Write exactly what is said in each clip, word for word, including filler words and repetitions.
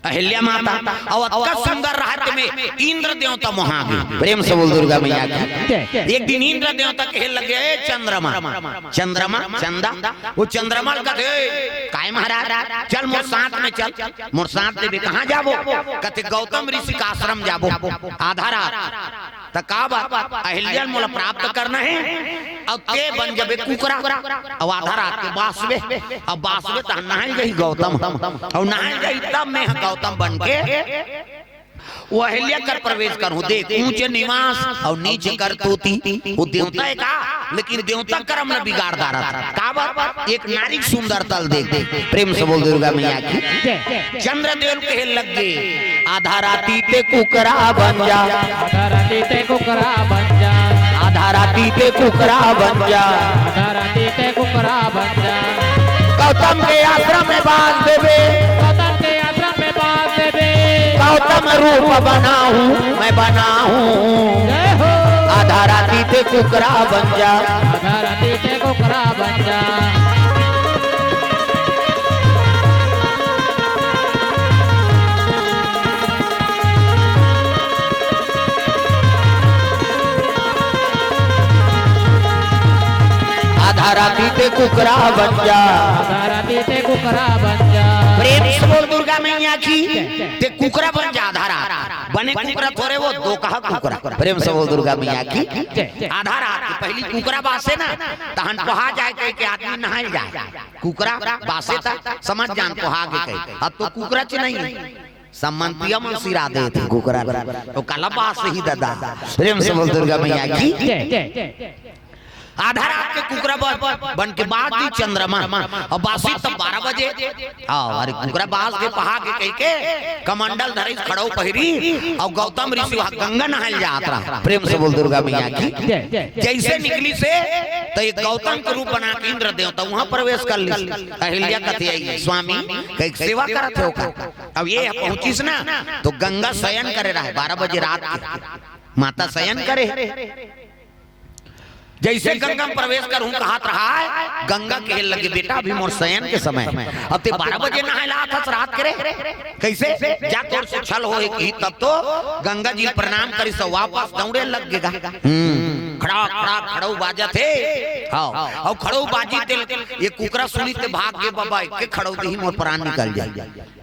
अहिल्या माता, अउ अतका सुंदर रहत में इंद्र देवता मोहा गे। प्रेम से बोल दुर्गा मैया की। एक दिन इंद्र देवता कहे लगे, "ए चंद्रमा, चंद्रमा, चंदा।" वो चंद्रमा ल कथे, "काय महाराज, चल मोर साथ में चल, मोर साथ देबे।" "कहाँ जाबो?" कथे, "गौतम ऋषि का आश्रम जाबो, आधा रात।" "त का बात?" "अहिल्या ल मोला प्राप्त करना हे, अउ ते बन जबे कुकरा, अउ आधा रात के बासबे, अउ बासबे त नहाय जाही गौतम, अउ नहाय जाही तब मैं ह गौतम बन के वो अहिल्या कर प्रवेश करहूं।" देख, ऊंचे निवास अउ नीचे करतूती, वो देवता हे का, लेकिन देवता करम ल बिगाड़ डारत हे। काबर? एक नारी के सुंदरता ल देख, देख। प्रेम से बोल दुर्गा मैया की। चंद्रदेव कहे लगे, "आधा राती ते कुकरा बन जा, आधा राती ते कुकरा बन जा, आधा राती ते कुकरा बन जा, आधा राती ते कुकरा बन जा।" गौतम के आश्रम में बास देबे, गौतम के आश्रम में बास देबे। गौतम रूप बनाहूं, मैं बनाहूं। जय हो। आधा राती ते कुकरा बन जा, आधा राती ते कुकरा बन जा। आधा राती ते कुकरा बन जा, आधा राती ते कुकरा बन जा। प्रेम से बोल दुर्गा मैया की। ते कुकरा बन जा आधा रात। बने कुकरा थोरे, वो दोकहा कुकरा। प्रेम से बोल दुर्गा मैया की। आधा रात के पहिली कुकरा बासे ना, तहन पहा जाय कहिके आदमी नहाय जाय। कुकरा बासे त समझ जान पहा गे कहिके। अब तो कुकरा च नहीं हे। समंतिया मन सिरा देथे कुकरा ल। तो काला बास ही ददा। प्रेम से बोल दुर्गा मैया की। आधा रात के कुकरा बन, बन के बास दी चंद्रमा। अउ बासी तब बारह बजे। हाँ, अरे कुकरा बास के पहा के कहिके कमंडल धरिस, खड़ऊ पहिरी, अउ गौतम ऋषि वहाँ गंगा नहाय ल जात रहा। प्रेम से बोल दुर्गा मैया की। जैसे निकलिस हे, त एक गौतम के रूप बना के इंद्र देवता वहाँ प्रवेश कर लिस। अहिल्या कथे आई, "स्वामी, कहिके सेवा करत हे ओकर।" अब ये पहुंचिस ना, त गंगा शयन करे रहे बारह बजे रात के। माता शयन करे। जैसे गंगा में प्रवेश करहूं कहत रहा हे, गंगा कहे लगे, "बेटा, अभी मोर शयन के समय हे। अब ते बारह बजे नहाय ल आत हस रात के रे। कइसे? जा तोर से छल होय कहिके।" तब तो गंगा जी ल प्रणाम करिस, वापस दौड़े लग गे गा। हम्म, खड़ा, खड़ा, खड़ऊ बाजत हे। हाँ, अउ खड़ऊ बाजी ते ये कुकरा सुनिस ते भाग गे, "बाबा, एके खड़ऊ दिही मोर प्राण निकल जाय।"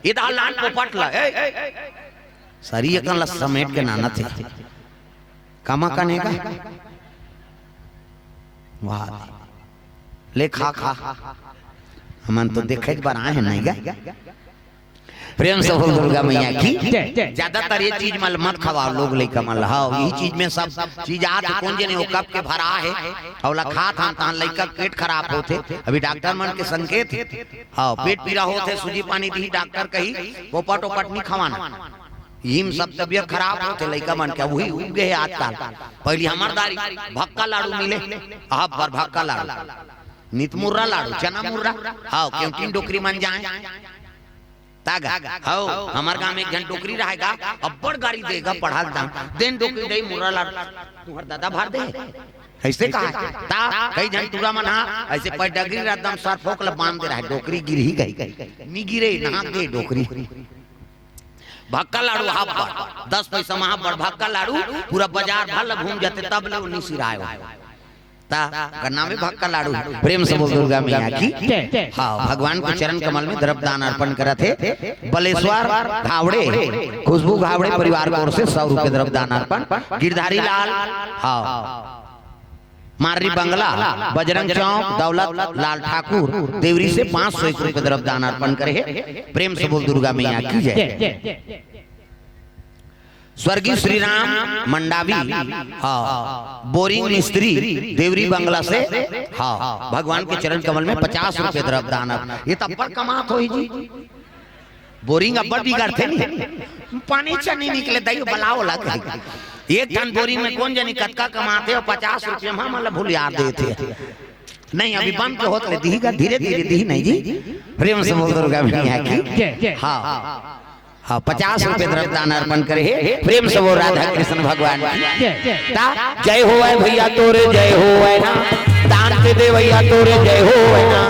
ये दहा लान पोपट ल, ए, सरी एकन ल समेट के नानत हे। कमा कने का? वाह। ले खा, खा। हमन तो देखे बर आए हन, नहीं गा? प्रेम से बोल दुर्गा मैया की। ज्यादातर ये चीज मन ल मत खवाओ लोग लइका मन ल। हाँ, यही चीज में सब चीज आत हे, कोन जने वो कब के भरा हे, अउ ला खात हन, तहन लइका के पेट खराब होथे। अभी डॉक्टर मन के संकेत हे। हाँ, पेट पीरा होथे, सूजी पानी दिही डॉक्टर कही, पोपट ओपट नहीं खवाना। इही म सब तबियत खराब होथे लइका मन के, उही उग गे हे आजकल। पहिली हमर दारी भक्का लाड़ू मिले, अब बर भक्का लाड़ू, नित मुर्रा लाड़ू, चना मुर्रा, हाँ, केवटिन डोकरी मन जाए। तागा, हाँ, हमर गांव में एक झन डोकरी रहे गा, अब्बड़ गारी दे गा, पढ़ा ल दाम, "देन डोकरी दई मुर्रा लाड़ू, तुंहर ददा भर दे।" अइसे कहा, ता कई झन टूरा मन हा, अइसे पैडगरी रहा, एकदम सर फोक ल बांध दे रहे, डोकरी गिरही कही, नी गिरे, नहा गे डोकरी। भक्का लाड़ू हाफ बड़, दस पैसा म हाफ बड़ भक्का लाड़ू, पूरा बाजार भर ल घूम जाथे, तब ले ओ नी सिराय हो। ता गन्ना में भक्का लाड़ू, प्रेम से बोल दुर्गा मैया की। हाँ, भगवान के चरण कमल में द्रव्य दान अर्पण करत हे। बलेश्वर घावड़े, खुशबू घावड़े परिवार की ओर से सौ रुपये द्रव्य दान अर्पण। गिरधारी लाल, हाँ, मार्री बंगला, बजरंग चौक, दौलत लाल ठाकुर देवरी से पाँच सौ एक रुपये द्रव्य दान अर्पण करे हे। प्रेम से बोल दुर्गा मैया की जय। स्वर्गीय श्री राम मंडावी, हाँ, बोरिंग मिस्त्री देवरी बंगला से, हाँ, भगवान के चरण कमल में पचास रुपये द्रव्य दान। ये तो अब्बड़ कमात होही जी। बोरिंग अब्बड़ बिगड़थे नी, पानी च नी निकले, दई बलाओ ला कही। एक ठन बोरिंग में कोन जनी कतका कमाथे, अउ पचास रुपये में हमन ला भुलिया देथे। नहीं, अभी बंद के होत ले दिही गा, धीरे धीरे दिही नहीं जी। प्रेम से बोल दुर्गा मैया की। हाँ, हाँ, पचास रुपये द्रव्य दान अर्पण करे हे। प्रेम से बोल राधा कृष्ण भगवान की। ता जय होवय भैया तोरे जय होवय ना, दान के देवैया तोरे जय होवय ना।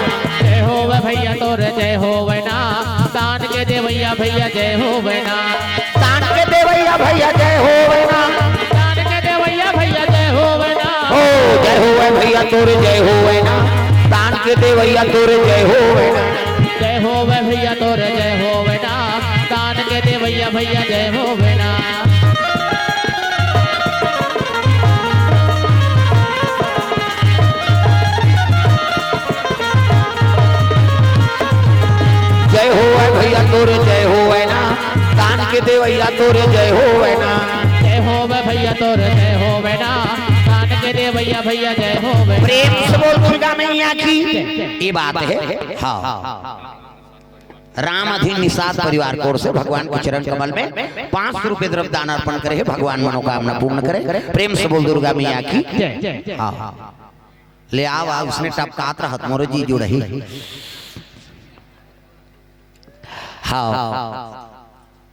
जय होवय भैया तोरे जय होवय ना, दान के देवैया भैया जय होवे ना। दान के देवैया भैया जय होवे ना। दान के देवैया भैया जय होवे ना। हो, जय होवे भैया तोर जय होवे ना। दान के देवैया तोर जय होवे ना। जय होवे भैया तोर जय होवे ना। दान के देवैया भैया जय होवे ना। जय होवे भैया तोर जय होवे ना। दान के देवैया तोर जय होवे ना। जय होवे भैया तोर जय होवे ना। दान के देवैया भैया जय होवे ना। प्रेम से बोल दुर्गा मैया की। ये बात है। हाँ। राम अधीन निषाद परिवार की ओर से भगवान के चरण कमल में पाँच सौ रुपये द्रव्य दान अर्पण करे हे, भगवान मनोकामना पूर्ण करे। प्रेम से बोल दुर्गा मैया की। हाँ। ले आव, आव, उसने टपकात रहत मोरे जी जुड़ही। हाँ।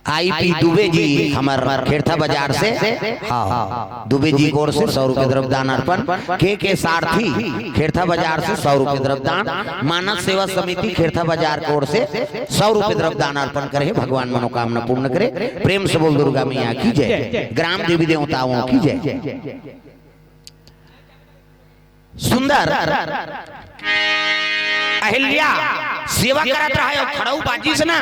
आई पी दुबे जी हमर खेरथा बाजार से, हाँ, दुबे जी की ओर से सौ रुपये द्रव्य दान अर्पण। के के सारथी खेरथा बाजार से सौ रुपये द्रव्य दान, मानस सेवा समिति खेरथा बाजार की ओर से सौ रुपये द्रव्य दान अर्पण करे हे, भगवान मनोकामना पूर्ण करे। प्रेम से बोल दुर्गा मैया की जय। ग्राम देवी देवताओं की जय। सुंदर अहिल्या सेवा करत रहा है और खड़ाऊ बाजी से ना,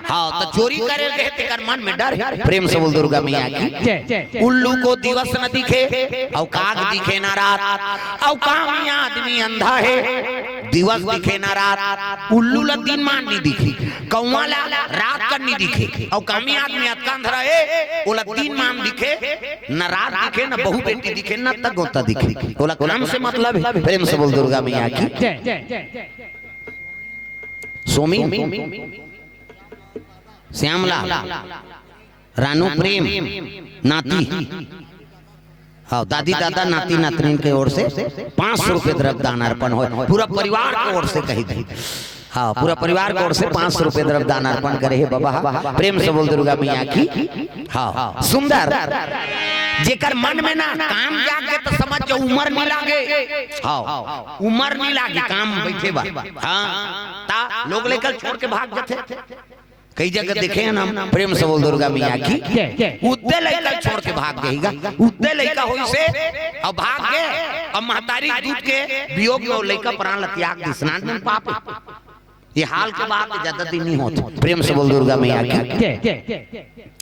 हाँ, तो चोरी करे गए तेकर मन में डर है। प्रेम से बोल दुर्गा मैया की। उल्लू को दिवस न दिखे और काग दिखे ना रात, और कामी आदमी अंधा है, दिवस दिखे ना रात। उल्लू ला दिन मान नहीं दिखे, कौवा ला रात कर नहीं दिखे, और कामी आदमी अतका अंधरा है, ओला दिन मान दिखे, न रात दिखे, न बहू बेटी दिखे, न तक गोता दिखे। ओला काम से मतलब है। प्रेम से बोल दुर्गा मैया की। सोमी, श्यामला, रानू प्रेम, नाती। हाँ, दादी दादा नाती नातनीन के ओर से पाँच सौ रुपये द्रव्य दान अर्पण होय। पूरा परिवार के ओर से कही दी। हाँ, पूरा परिवार के ओर से पाँच सौ रुपये द्रव्य दान अर्पण करे हे बाबा। प्रेम से बोल दुर्गा मैया की। हाँ, सुंदर। जेकर मन में ना काम जाग गे तो समझ जाओ उमर नहीं लागे। हाँ, उमर नहीं लागे काम बैठे बा। हाँ, ता लोग लेकर छोड़ के भाग जाते। कई जगह देखे हैं ना हम। प्रेम से बोल दुर्गा मैया की। उद्दे लइका छोड़ के भाग गई गा, उद्दे लइका होई से अब भाग गए। अब महतारी दूध के वियोग में वो लइका प्राण ला त्याग दी। स्नान में पाप है। ये हाल के बात ज्यादा दिन नहीं होते। प्रेम से बोल दुर्गा मैया की।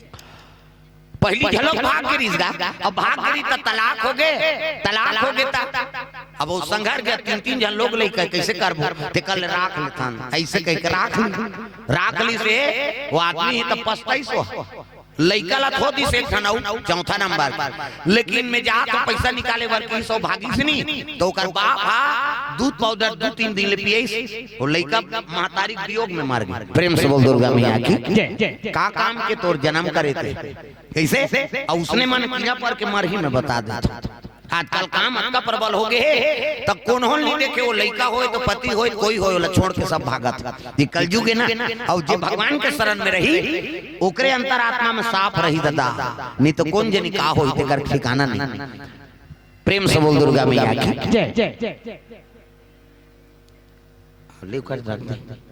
पहली झलक भाग गिरिस गा, अब भाग गिरी त तलाक हो गए, तलाक हो गए त अब वो संघर के तीन तीन झन लोग लइका कैसे करबो, ते कल राख लेथन, ऐसे कह के राख ली, राख ली से वो आदमी ही तो पछताई सो लइका ला थो दिस एक ठन अउ चौथा नंबर। लेकिन मैं जा तो पैसा निकाले बर की सो भागी से नहीं तो ओकर बाप हा दूध पाउडर दू तीन दिन ले पियस, वो लइका महतारी वियोग में मर गई। प्रेम से बोल दुर्गा मैया की। का काम के तोर जन्म करे थे? कैसे? और उसने मन कीड़ा पर के मरही में बता देता। आजकल काम अतका प्रबल हो गए हे, तब कोनो नहीं देखे, वो लइका होय तो पति होय, कोई होय, ओला छोड़ के सब भागत। ये कलयुग है ना। और जे भगवान के शरण में रही, ओकरे अंतरात्मा में साफ रही दादा, नहीं तो कौन जनी का होई तेकर ठिकाना नहीं। प्रेम से बोल दुर्गा मैया की। ले कर रख दे।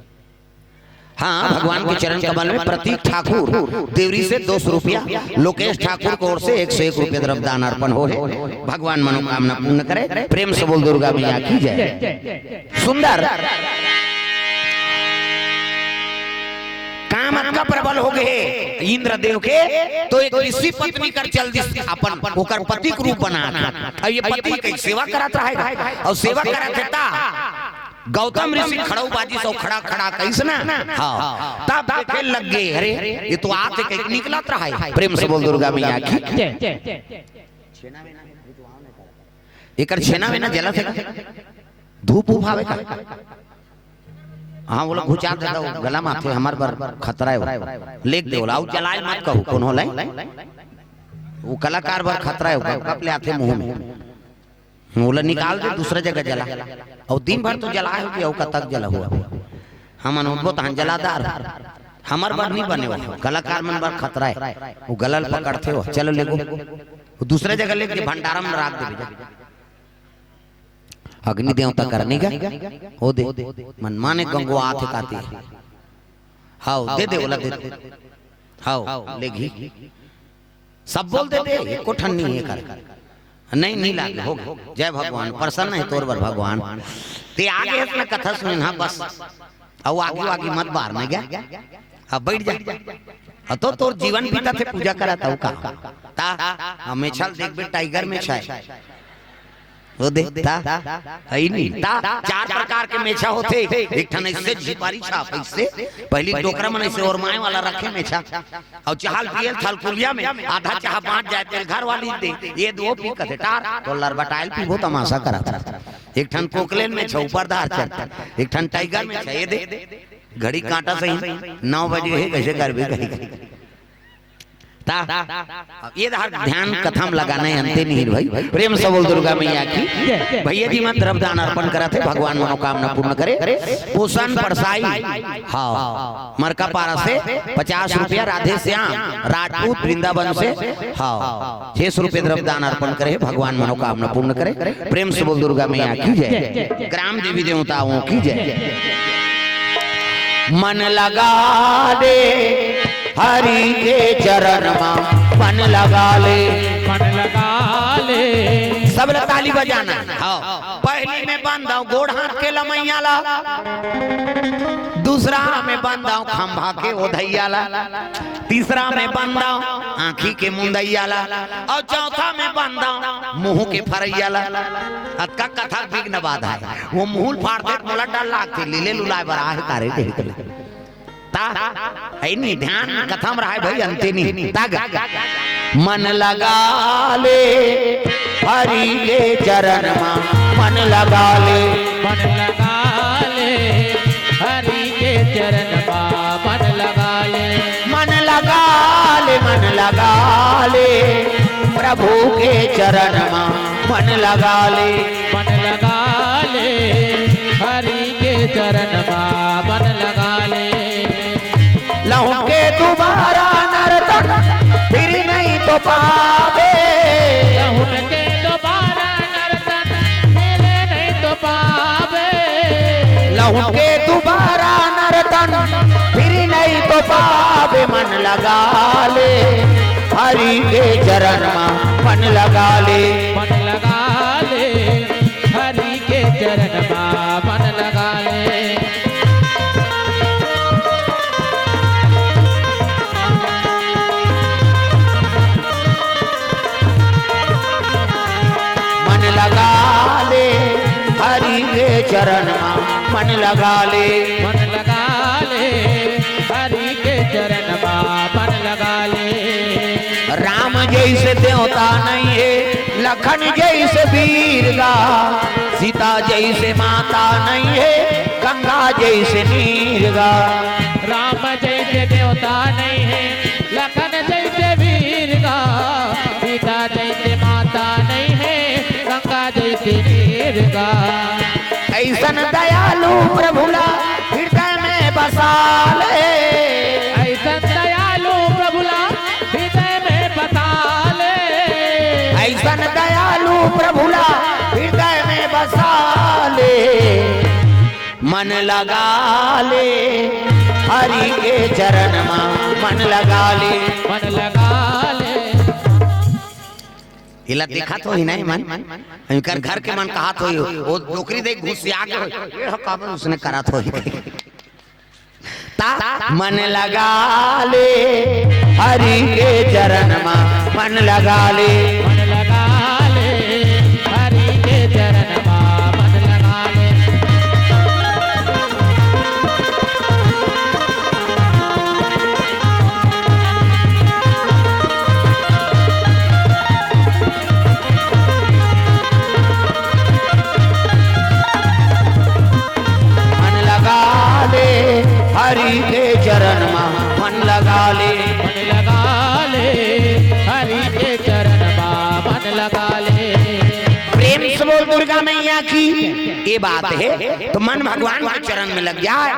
हाँ, भगवान के चरण कमल में प्रतीक ठाकुर देवरी से दो सौ रुपया, लोकेश ठाकुर की ओर से एक सौ एक रुपया द्रव्य दान अर्पण हो है। भगवान मनोकामना पूर्ण करे। प्रेम से बोल दुर्गा मैया की जय। सुंदर काम अतका प्रबल हो गए इंद्रदेव के, तो एक ऋषि पत्नी कर चल दिस अपन ओकर पति के रूप बना के। अब ये पति की सेवा करत रहेगा और सेवा करत है ता गौतम ऋषि खड़ाऊ बाजी सो खड़ा खड़ा कइस ना। हाँ, तब देखे लग गए, अरे ये तो आते के निकलत रहा है। प्रेम से बोल दुर्गा मैया की। एकर छेना में ना जलत है, धूप उप आवे का? हाँ, वो लोग घुचा देता, वो गला माथे हमर बर खतरा है, वो लेक दे, वो लाऊ जलाए मत कहू, कौन होला? वो कलाकार बर खतरा है, वो कब ले आते मुंह में। ओला निकाल दे, दूसरा जगह जला। और दिन भर तो जला हो गया, ओका तक जला हुआ। हमन उठबो तहन जलादार। हमर बर नहीं बने हो, कलाकार मन बर खतरा है। वो गलल पकड़ते हो, चलो लेगो। वो दूसरे जगह लेके भंडारा में राख दे। अग्नि देवता करने का, हो दे। मन माने गंगवा आथे काते। आओ, दे दे, ओला दे दे। आओ, लेगही। सब बोल दे दे, एको ठन नहीं हे कर। नहीं, नहीं लागे, हो गे। जय भगवान, प्रसन्न हे तोर बर भगवान। ते आ गे हस ना कथा सुने ना, बस। अउ आगे, आगे मत बार, नहीं गा? अब बैठ जा। अब तो तोर जीवन बीतत हे, पूजा करत हव का? ता, अब मेछा ल देखबे, टाइगर मेछा हे। वो दे, ता, हे नहीं, ता, चार प्रकार के मेछा होथे। एक ठन ऐसे झिपारी छाप, ऐसे, पहली डोकरा मन ऐसे ओरमाए वाला रखे मेछा। अउ चाह ल पिए ल थलकुलिया में, आधा चाह बाँच जाए, तेल घर वाली दे, ये दो पी कथे टार, तो लरबटाइल पीबो, तमाशा करत हे। एक ठन कोकलेन मेछा ऊपर धार चढ़, एक ठन टाइगर मेछा, ये दे, घड़ी कांटा सही, नौ बजे हे, कैसे करबे कही। ता, ये धार ध्यान कथा म लगाना हे, अंते मिहिर भाई। प्रेम से बोल दुर्गा मैया की। भैया जी मन द्रव्य दान अर्पण करत हे, भगवान मनोकामना पूर्ण करे। पोषण परसाई, हाँ, मरका पारा से पचास रुपया, राधे श्याम राजपूत वृंदावन से, हाँ, छह सौ रुपये द्रव्य दान अर्पण करे, भगवान मनोकामना पूर्ण करे। प्रेम से बोल दुर्गा मैया की जय, ग्राम देवी देवताओं की जय। मन लगा दे हरि के चरण मा, मन लगा ले। मन लगा ले। सब ला ताली बजाना। हाँ। पहली में बंद हव गोड़ हाथ के लमैया ला, दूसरा में बंद हव खंभा के ओधैया ला, तीसरा में बंद हव आँखी के मुंदैया ला, अउ चौथा में बंद हव मुँह के फरैया ला। अतका कथा विघ्न बाधा हे, वो मुँह फाड़ दे, मोला डर लागथे, लीले लुलाए बर आहे तारे देख ले। ता, हे नहीं, ध्यान कथा म रहे भाई, अंते नहीं। ता गा। मन लगा ले हरि के चरण मा, मन लगा ले। मन लगा ले हरि के चरण मा, मन लगा ले। मन लगा ले, मन लगा ले, प्रभु के चरण मा, मन लगा ले। मन लगा ले हरि के चरण मा, मन लगा ले। लहुट के दोबारा नरतन फिर नहीं तो पावे। लहुट के दोबारा नरतन मिले नहीं तो पावे। लहुट के दोबारा नरतन फिर नहीं तो पावे। मन लगा ले हरि के चरण मा, मन लगा ले। मन लगा ले हरि के चरण मा, मन लगा ले। मन लगा ले हरि के चरण मा, मन लगा ले। मन लगा ले हरि के चरण मा, मन लगा ले। राम जैसे देवता नहीं हे, लखन जैसे वीर गा, सीता जैसे माता नहीं हे, गंगा जैसे नीर गा। राम जैसे देवता नहीं हे, लखन जैसे वीर गा, सीता जैसे माता नहीं हे, गंगा जैसे नीर गा। अइसन दयालु प्रभु ला हृदय में बसा ले। अइसन दयालु प्रभु ला हृदय में बसा ले। अइसन दयालु प्रभु ला हृदय में बसा ले। मन लगा ले हरि के चरण मा, मन लगा ले। मन लगा ले। एला देखत होही ना मन, इनकर घर के मन कहत होही, वो डोकरी देख घुसिया गे होही, ये ह काबर उसने करत होही। ता मन लगा ले हरि के चरण मा, मन लगा ले। मन लगा ले हरि के चरण मा, मन लगा ले। मन लगा ले हरि के चरण मा, मन लगा ले। मन लगा ले हरि के चरण मा, मन लगा ले। प्रेम से बोल दुर्गा मैया की। ये बात हे, तो मन भगवान के चरण में लग जाए।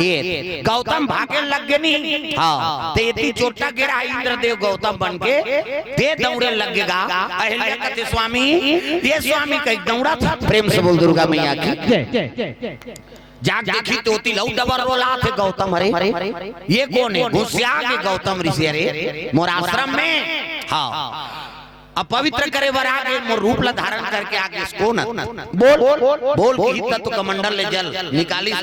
ये गौतम भागे लग गे नी, हाँ, ते एती चोट्टा गिरा इंद्रदेव गौतम बन के, ते दौड़े लग गे गा। अहिल्या कथे स्वामी, ये स्वामी कहि दौड़त हे। प्रेम से बोल दुर्गा मैया की। जय, जय, जय, जय। जाके देखही त ओती लहू डबर रोलात हे गौतम। अरे, ये कोन हे? गुसिया गे गौतम ऋषि। अरे, मोर आश्रम में, हाँ, अपवित्र करे बर आगे, मोर रूप ला धारण करके आगे। कोन हस? बोल, बोल, कहिस त कमंडल ले जल निकालिस।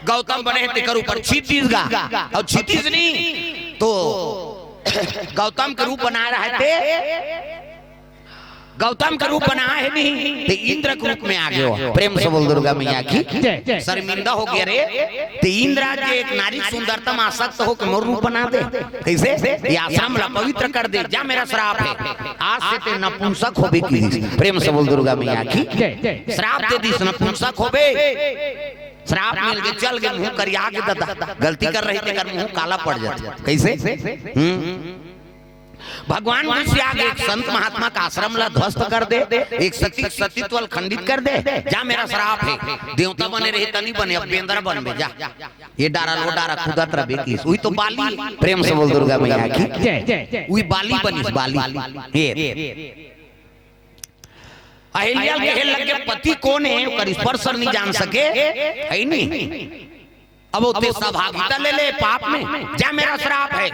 गौतम बने हे तेकर ऊपर छींच दिस गा, अउ छींचिस नहीं त गौतम के रूप बनाए रहे ते, गौतम के रूप बनाए हे नहीं ते इंद्र के रूप में आगे हो। प्रेम से बोल दुर्गा मैया की। जय, जय। शर्मिंदा हो गे रे, ते इंद्र आज एक नारी सुंदरता में आसक्त होके मोर रूप बना दे। कइसे? ये आश्रम ला पवित्र कर दे, जा मेरा श्राप हे, आज से ते नपुंसक होबे कहिस। प्रेम से बोल दुर्गा मैया की। जय, जय, जय। श्राप दे दिस, नपुंसक होबे। श्राप मिल गे, चल गे, मुंह करिया गे ददा, गलती कर रहे तेकर मुंह काला पड़ जाथे। कइसे? हम्म। भगवान गुसिया गे, एक संत महात्मा का आश्रम ला ध्वस्त कर दे, एक सती, सतीत्व ला खंडित कर दे, जा मेरा श्राप हे। देवता बने रहे त नहीं बने, अब बेंदरा बनबे जा। ये डारा लो डारा खुदत रबे किस, उही तो बाली। प्रेम से बोल दुर्गा मैया की। जय, जय, जय। उही बाली बनिस, बाली। ये अहिल्या ल कहे लगे, पति कोन हे, ओकर स्पर्श नहीं जान सके, हे नहीं। अब ओते सहभागिता ले ले पाप में, जा मेरा श्राप हे,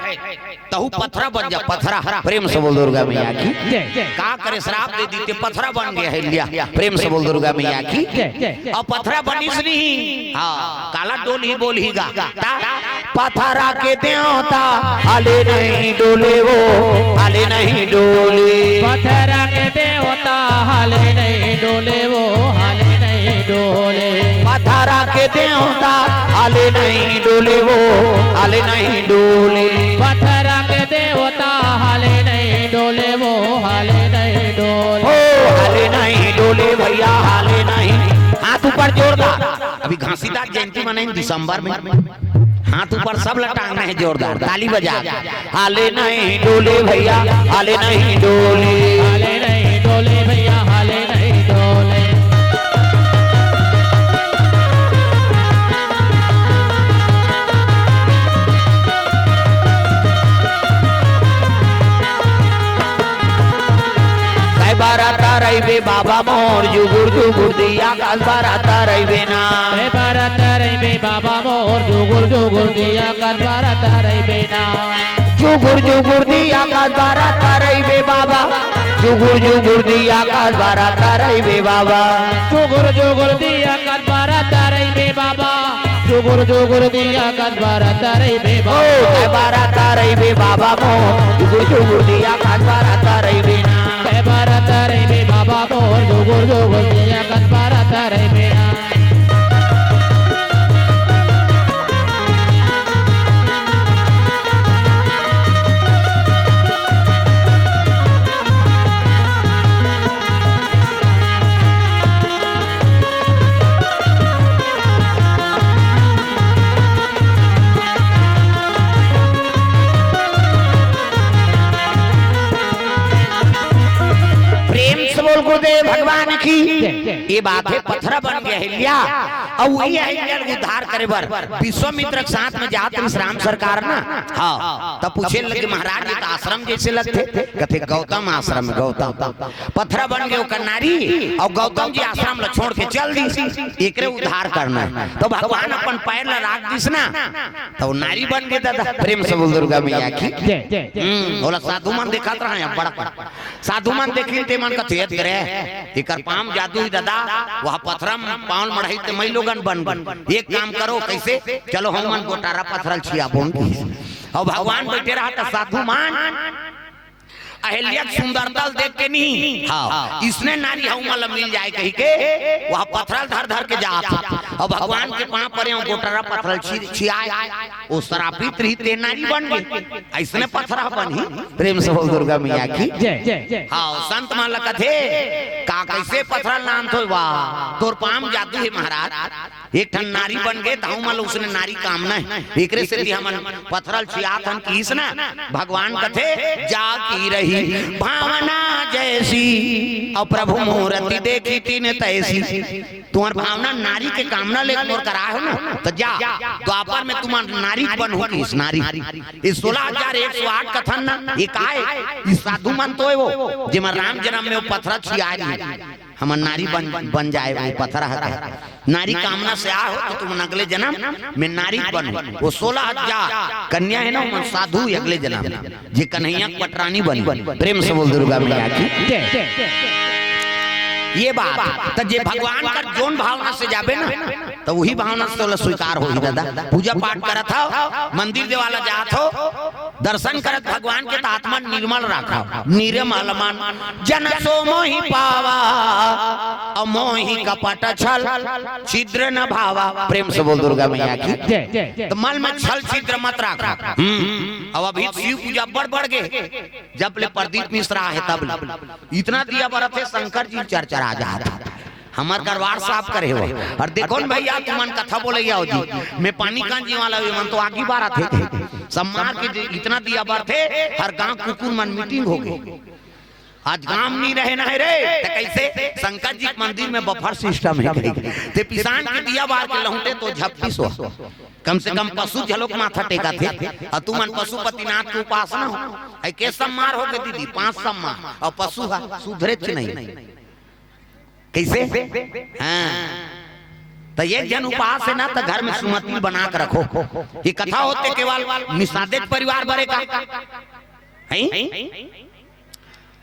तहू पथरा बन जा, पथरा। प्रेम से बोल दुर्गा मैया की। जय, जय। का करे, श्राप दे दिस ते पथरा बन गे अहिल्या। प्रेम से बोल दुर्गा मैया की। जय, जय। अब पथरा बनिस नहीं, हाँ, काला डोलही बोलही गा। ता पथरा के देवता हाले नहीं डोले वो, हाले नहीं डोले। पथरा के देवता हाले नहीं डोले वो, हाले नहीं डोले। पथरा के देवता हाले नहीं डोले वो, हाले नहीं डोले। पथरा के देवता हाले नहीं डोले वो, हाले नहीं डोले। ओ हाले नहीं डोले भैया, हाले नहीं। हाथ ऊपर जोरदार। अभी घासीदास जयंती मनाइन दिसंबर में। हाथ ऊपर सब ला टांगना हे जोरदार, ताली बजा। हाले नहीं डोले भैया, हाले नहीं डोले। हाले नहीं डोले भैया, हाले नहीं डोले। कै बारा तरइबे बाबा मोर, जुगुर जुगुर दिया कस बारा तरइबे ना। कै बारा तरइबे बाबा मोर, जुगुर जुगुर दिया कस बारा तरइबे ना। जुगुर जुगुर दिया कस बारा तरइबे बाबा, जुगुर जुगुर दिया कस बारा तरइबे बाबा। जुगुर जुगुर दिया कस बारा तरइबे बाबा, जुगुर जुगुर दिया कस बारा तरइबे ओ बाबा। कस बारा तरइबे बाबा मोर, जुगुर जुगुर दिया कस बारा तरइबे ना। कस बारा तरइबे बाबा मोर, जुगुर जुगुर दिया कस बारा तरइबे ना। प्रेम से बोल गुरुदेव भगवान की। ये बात हे, पथरा बन गे अहिल्या। अउ वही अहिल्या ल उद्धार करे बर विश्वामित्र के साथ में जात रहिस राम सरकार ना। हाँ, तब पूछे लगे, महाराज, ये तो आश्रम जैसे लगथे। कथे, गौतम आश्रम, गौतम। पथरा बन गे ओकर नारी, अउ गौतम जी आश्रम ल छोड़ के चल दिस। एकरे उद्धार करना हे। तो भगवान अपन पैर ल राख दिस ना, तो नारी बन गे ददा। प्रेम से बोल दुर्गा मैया की। जय, जय, जय। हम्म, ओला साधु मन देखत रहा हे, बड़ा साधु मन देखिन ते मन कथे, "एत करे, एकर पाँव म जादू हे ददा, वह पथरा म पाँव ल मढ़ाही ते मई लोगन बन गन। एक काम करो, कइसे? चलो हम मन गोटारा पथरा ल छियाबोन।" अउ भगवान बइठे रहा त साधु मन अहिल्या के सुंदरता ल देख के नहीं, हाँ, इसने नारी हऊ मन ल मिल जाए कहिके वह पथरा ल धर धर के जात हे। अउ भगवान के पाँव परे, गोटारा पथरा ल छि-, छियाए। ओ श्रापित रही ते नारी बन गे, अइसने पथरा बनही। प्रेम से बोल दुर्गा मैया की। जय, जय, जय। हाँ, संत मन ल कथे, का कइसे पथरा ल नानथो? वाह, तोर पाँव म जादू हे महाराज, एक ठन नारी बन गे, त हमन ल उसने नारी कामना हे, एकरे सेती हमन पथरा ल छियात हन किहिस ना। भगवान कथे, जा की रही भावना जैसी, अउ प्रभु मूरति देखी तिन तैसी। तुम्हर भावना नारी के कामना लेके मोर करा हो ना, त जा, द्वापर में तुमन नारी बनहू किहिस, नारी। ये सोलह हजार एक सौ आठ कथन ना, ये काय? ये साधु मन तो हे वो, जेमन राम जनम में वो पथरा ल छियाए रहिन। हमर नारी बन, बन जाए, वो पथरा हत है। नारी कामना से आ हो तो तुम अगले जन्म में नारी बनो। वो सोलह हजार कन्या है ना, वो साधु अगले जन्म में, जे कन्हैया के पटरानी बनी। प्रेम से बोल दुर्गा मैया की। ये बात तो जे भगवान कर जोन भावना से जाबे ना, तो वही भावना से तोला स्वीकार होही दादा। पूजा पाठ करत हो, मंदिर देवाला जात हो, दर्शन करत भगवान के, त आत्मा निर्मल राखा। निर्मल मन जन सो मोहि पावा, और मोहि कपट छल छिद्र न भावा। प्रेम से बोल दुर्गा मैया की। तो मन में छल छिद्र मत राखा। हम्म। अब अभी शिव पूजा बढ़ बढ़ गे, जब ले प्रदीप मिश्रा हे तब ले इतना दिया बरत हे, शंकर जी चरचरा जात हे। हमर करवार साफ करे हो। और देखो न भैया, तुमन कथा बोलइया हो जी, मैं पानी कांजी वाला भी मन तो आगी बारत हे। सब मार के जे इतना दिया बरत हे, हर गांव कुकुर मन मीटिंग हो गई। आज गांव नहीं रहे ना है रे, तो कैसे? शंकर जी के मंदिर में बफर सिस्टम है कहीं। ते पिसान के दिया बार के लहुटे तो झपटी सो। कम से कम पशु झलोक माथा टेका थे। और तुमन पशुपतिनाथ के उपासना हो। ऐ के सम्मार हो के दीदी, पांच सम्मार, और पशु हा सुधरे च नहीं। कैसे? हाँ। तो एक जन उपास है ना, तो घर में सुमति बना के रखो। ये कथा होते केवल निषादित परिवार बरे का, हैं?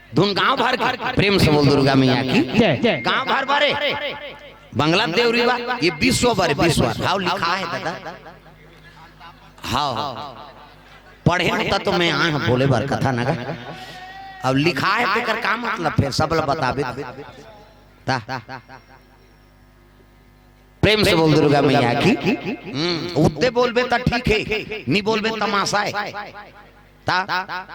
धुन गांव भर के। प्रेम से बोल दुर्गा मैया की। जय, जय। गांव भर बरे। बंगला देवरी बा, ये विश्व बरे, विश्व। हाव लिखा है दादा। हाव। पढ़े होता तो मैं आए हूँ बोले बर कथा नगर। अब लिखा है तेकर का मतलब, फिर सब ला बताबे। ता। प्रेम से बोल दुर्गा मैया की। हम्म, उद्दे बोलबे त ठीक है, नहीं बोलबे तमाशा है। ता।